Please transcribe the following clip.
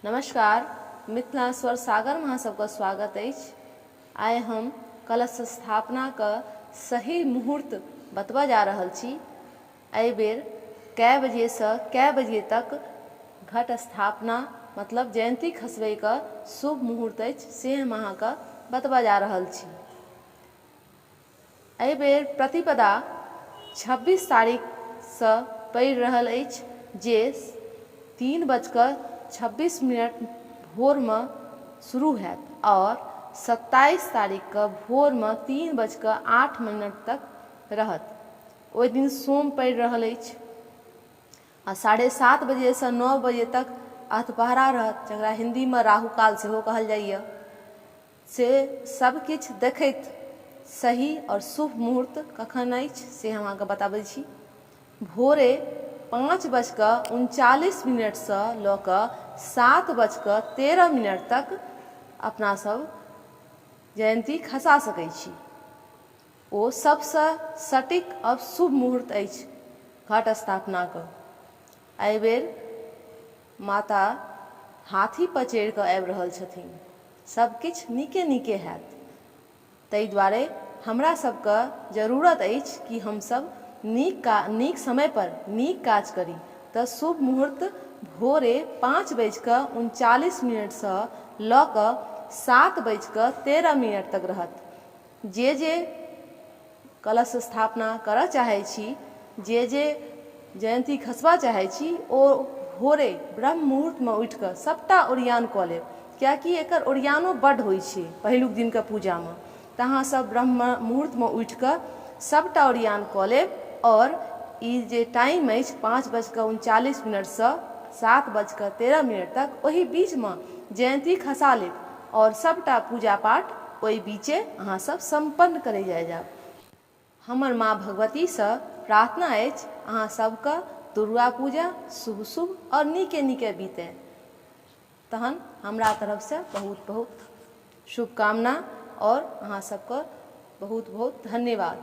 नमस्कार, मिथिला स्वर सागरमे अहाँ सबके स्वागत अछि। आइ हम कलश स्थापनाके सही मुहूर्त बतबऽ जा रहल छी। एहि बेर कए बजेसँ कए बजे तक घट स्थापना मतलब जयन्ती खसबैके शुभ मुहूर्त अछि से हम अहाँके बतबऽ जा रहल छी। एहि बेर प्रतिपदा 26 तारीखसँ पड़ि रहल अछि जे 3:26 भोरमे शुरू हैत आओर 27 तारीखके भोरमे 3:08 तक रहत। ओहि दिन सोम पड़ि रहल अछि आ 7:30 बजेसँ 9 बजे तक अधपहरा रहत, जकरा हिन्दीमे राहुकाल सेहो कहल जाइए। से सब किछु देखैत सही आओर शुभ मुहूर्त कखन अछि से हम अहाँके बताबै छी। भोरे 5:39सँ लऽ कऽ 7:13 तक अपना सब जयन्ती खसा सकै छी। ओ सबसँ सटीक आओर शुभ मुहूर्त अछि घट स्थापनाके। एहिबेर माता हाथी पर चढ़ि कऽ आबि रहल छथिन। सब किछु नीके नीके हैत। ताहि दुआरे हमरा सबके जरूरत अछि कि हमसब नीक का नीक समय पर नीक काज करी। तऽ शुभ मुहूर्त भोरे 5:39सँ लऽ कऽ 7:13 तक रहत। जे जे कलश स्थापना करऽ चाहै छी, जे जे जयन्ती खसबऽ चाहै छी, ओ भोरे ब्रह्म मुहूर्तमे उठि कऽ सभटा ओरियान कऽ लेब, किएकि एकर ओरियानो बड्ड होइ छै पहिलुक दिनके पूजामे। तऽ अहाँसभ ब्रह्म मुहूर्तमे उठि कऽ सभटा ओरियान कऽ लेब आओर ई जे टाइम अछि 5:39सँ 7:13 तक, ओहि बीचमे जयन्ती खसा लेब आओर सभटा पूजा पाठ ओहि बीचे अहाँसभ सम्पन्न करै जाइ जायब। हमर माँ भगवतीसँ प्रार्थना अछि अहाँ सभके दुर्गा पूजा शुभ शुभ आओर नीके नीके बीतय। तहन हमरा तरफसँ बहुत बहुत शुभकामना आओर अहाँ सभके बहुत बहुत धन्यवाद।